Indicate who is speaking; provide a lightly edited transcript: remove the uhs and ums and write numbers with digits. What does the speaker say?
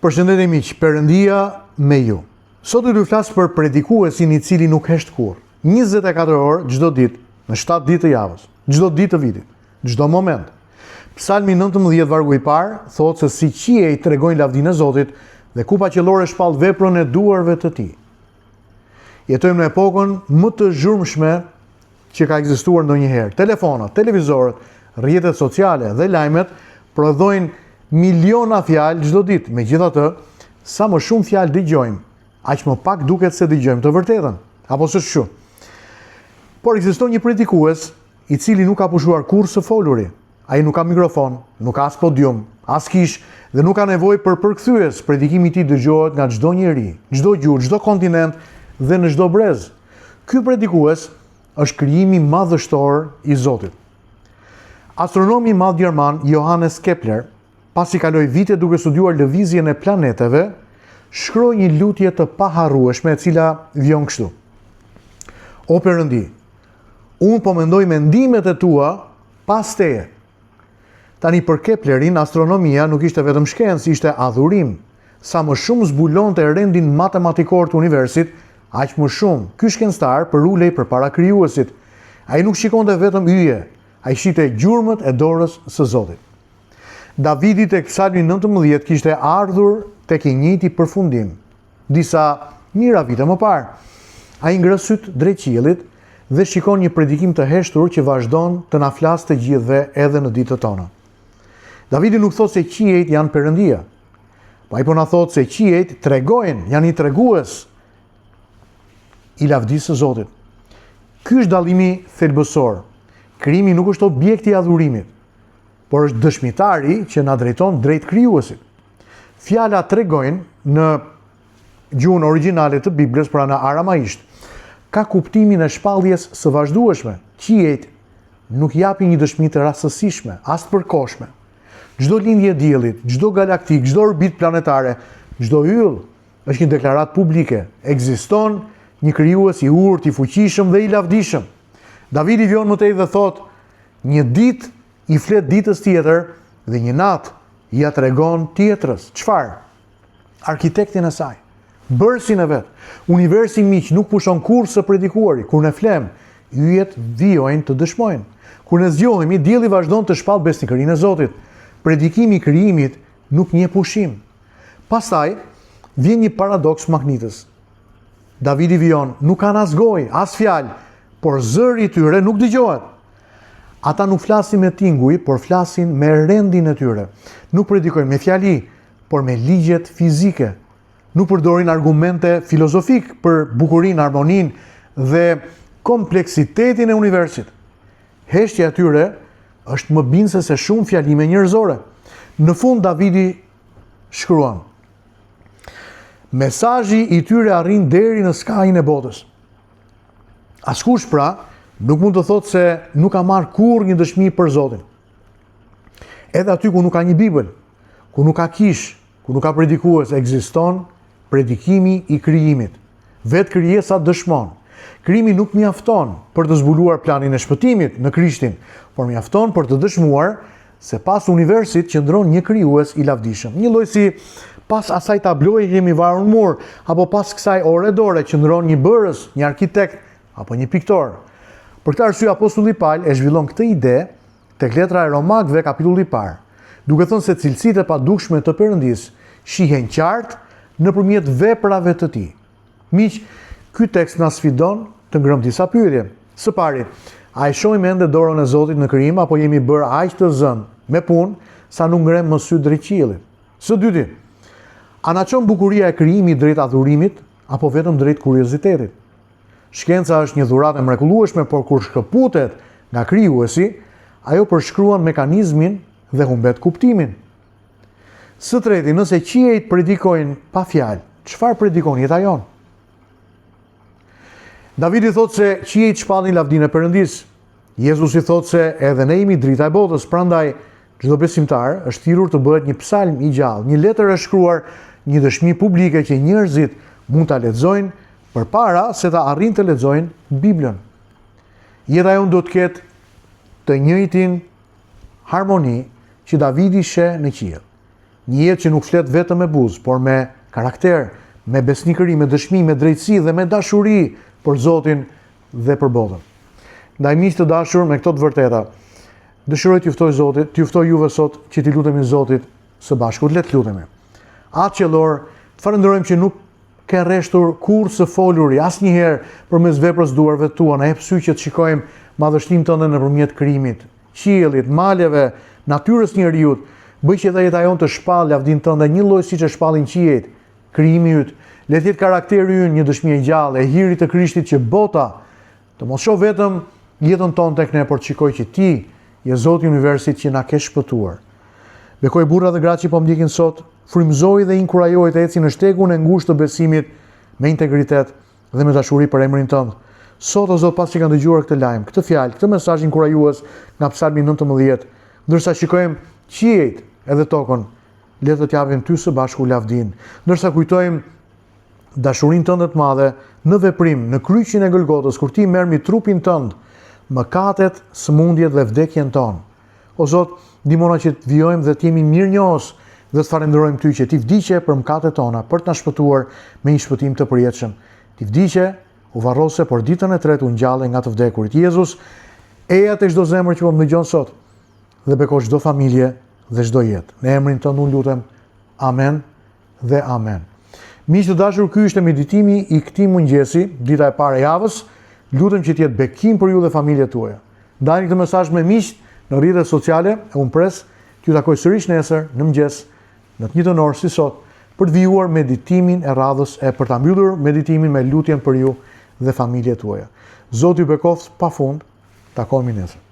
Speaker 1: Përshëndetje miq, Perëndia me ju. Sot do t'ju flas për predikuesin i cili nuk hesht kurrë. 24 orë çdo ditë, në 7 ditë të javës, çdo ditë të vitit, çdo moment. Psalmi 19 vargu i parë thotë se si qiejt tregojnë lavdinë e Zotit dhe kupa qiellore shpall veprën e duarve të tij. Jetojmë në epokën më të zhurmshme që ka ekzistuar ndonjëherë. Telefonat, televizorët, rrjetet sociale dhe lajmet prodhojnë miliona fjalë çdo ditë. Megjithatë, sa më shumë fjalë dëgjojmë, aq më pak duket se dëgjojmë të vërtetën. Apo s'është kështu? Por ekziston një predikues i cili nuk ka pushuar kurrë së foluri. Ai nuk ka mikrofon, nuk ka as podium, as kishë dhe nuk ka nevojë për përkthyes. Predikimi i tij dëgjohet nga çdo njeri, çdo gjuhë, çdo kontinent dhe në çdo brez. Ky predikues është krijimi madhështor i Zotit. Astronomi i madh gjerman Johannes Kepler, pasi kaloi vite duke studiuar lëvizjen e planeteve, shkroi një lutje të paharrueshme e cila vijon kështu. O Perëndi, unë po mendoj mendimet e tua pas teje. Tani për Keplerin, astronomia nuk ishte vetëm shkencë, ishte adhurim. Sa më shumë zbulonte rendin matematikor të universit, aq më shumë ky shkencëtar përulej përpara krijuesit. Ai nuk shikonte vetëm yje, ai shihte gjurmët e dorës së Zotit. Davidi tek Psalmi 19 kishte ardhur tek i njëjti përfundim. Disa mijëra vite më parë, ai ngre sytë drejt qiellit dhe shikon një predikim të heshtur që vazhdon të na flasë të gjithëve edhe në ditët tona. Davidi nuk thotë se qiejt janë Perëndia. Po ai po na thotë se qiejt tregojnë, janë një tregues i lavdisë së Zotit. Ky është dallimi thelbësor. Krijimi nuk është objekti i adhurimit, por është dëshmitari që na drejton drejt krijuesit. Fjala tregojnë në gjuhën origjinale të Biblës, pra në aramaisht, ka kuptimin e shpalljes së vazhdueshme. Qiejt nuk japin një dëshmi të rastësishme, as të përkohshme. Çdo lindje e diellit, çdo galaktikë, çdo orbitë planetare, çdo yll është një deklaratë publike. Ekziston një krijues i urtë, i fuqishëm dhe i lavdishëm. Davidi vijon më tej dhe thotë, një ditë i flet ditës tjetër dhe një natë ia tregon tjetrës. Çfarë? Arkitektin e saj, bërësin e vet. Universi miq nuk pushon kurrë së predikuari. Kur ne flemë, yjet vijojnë të dëshmojnë. Kur ne zgjohemi, dielli vazhdon të shpallë besnikërinë e Zotit. Predikimi i krijimit nuk njeh pushim. Pastaj vjen një paradoks mahnitës. Davidi vijon, nuk kanë as gojë, as fjalë, por zëri i tyre nuk dëgjohet. Ata nuk flasin me tinguj, por flasin me rendin e tyre. Nuk predikojnë me fjali, por me ligjet fizike. Nuk përdorin argumente filozofike për bukurinë, harmoninë dhe kompleksitetin e universit. Heshtja e tyre është më bindëse se shumë fjalime njerëzore. Në fund Davidi shkruan: Mesazhi i tyre arrin deri në skajin e botës. Askush pra nuk mund të thotë se nuk ka marrë kurrë një dëshmi për Zotin. Edhe aty ku nuk ka një Bibël, ku nuk ka kishë, ku nuk ka predikues, ekziston predikimi i krijimit. Vetë krijesa dëshmon. Krijimi nuk mjafton për të zbuluar planin e shpëtimit në Krishtin, por mjafton për të dëshmuar se pas universit qëndron një krijues i lavdishëm. Njëlloj si pas asaj tabloje që kemi varur në mur, apo pas kësaj ore dore qëndron një bërës, një arkitekt apo një piktor. Për këtë arsye apostulli Pal e zhvillon këtë ide tek letra e Romakëve kapitulli i parë, duke thënë se cilësitë e padukshme të Perëndisë shihen qartë nëpërmjet veprave të tij. Miq, ky tekst na sfidon të ngremë disa pyetje. Së pari, a e shohim ende dorën e Zotit në krijim apo jemi bërë aq të zënë me punë sa nuk ngremë më sytë drejt qiellit? Së dyti, a na çon bukuria e krijimit drejt adhurimit apo vetëm drejt kuriozitetit? Shkenca është një dhuratë e mrekullueshme, por kur shkëputet nga krijuesi, ajo përshkruan mekanizmin dhe humbet kuptimin. Së treti, nëse qiejt predikojnë pa fjalë, çfarë predikon jeta jonë? Davidi thotë se qiejt shpallin lavdinë e Perëndisë. Jezusi thotë se edhe ne jemi drita e botës, prandaj çdo besimtar është thirrur të bëhet një psalm i gjallë, një letër e shkruar, një dëshmi publike që njerëzit mund ta lexojnë përpara se ta arrijnë të lexojnë Biblën. Jeta jonë do të ketë të njëjtin harmoni që Davidi sheh në qiell. Një jetë që nuk flet vetëm me buzë, por me karakter, me besnikëri, me dëshmi, me drejtësi dhe me dashuri për Zotin dhe për botën. Ndaj miq të dashur, me këto të vërteta, dëshiroj t'ju ftoj Zotit, t'ju ftoj juve sot që t'i lutemi Zotit së bashku. Le të lutemi. Atë qiellor, të falënderojmë që nuk ke reshtur kurrë së foluri asnjëherë përmes veprës duarve tua, na jep sy që të shikojmë madhështinë tënde nëpërmjet krijimit, qiellit, maleve, natyrës njeriut, bëj që edhe jeta jonë të shpallë lavdinë tënde njëlloj siç e shpallin qiejt, krijimi yt. Le të jetë karakteri ynë një dëshmi e gjallë e hirit të Krishtit që bota të mos shohë vetëm jetën tonë tek ne, por të shikojë që ti je Zoti i universit që na ke shpëtuar. Bekoji burra dhe gratë që po më ndjekin sot, frymëzoji dhe inkurajoji të ecin në shtegun e ngushtë të besimit me integritet dhe me dashuri për emrin tënd. Sot, o Zot, pasi që kanë dëgjuar këtë lajm, këtë fjalë, këtë mesazh inkurajues nga Psalmi 19, ndërsa shikojmë qiejt edhe tokën, le të të japim ty së bashku lavdinë. Ndërsa kujtojmë dashurinë tënde të madhe në veprim, në kryqin e Golgotës, kur ti merr mbi trupin tënd mëkatet, sëmundjet dhe vdekjen tonë. O Zot, ndihmona që të vijojmë dhe të jemi mirënjohës dhe të falënderojmë ty që ti vdiqe për mëkatet tona, për të na shpëtuar me një shpëtim të përjetshëm. Ti vdiqe, u varrose, por ditën e tretë u ngjalle nga të vdekurit. Jezus, eja te çdo zemër që po më dëgjon sot dhe beko çdo familje dhe çdo jetë. Në emrin tënd unë lutem. Amen dhe amen. Miq të dashur, ky ishte meditimi i këtij mëngjesi, dita e parë e javës. Lutem që të jetë bekim për ju dhe familjet tuaja. Ndajeni këtë mesazh me miqtë në rrjetet sociale e unë pres t'ju takoj sërish nesër në mëngjes në të njëjtën orë si sot për të vijuar meditimin e radhës e për ta mbyllur meditimin me lutjen për ju dhe familjet tuaja. Zoti ju bekoftë pafund. Takohemi nesër.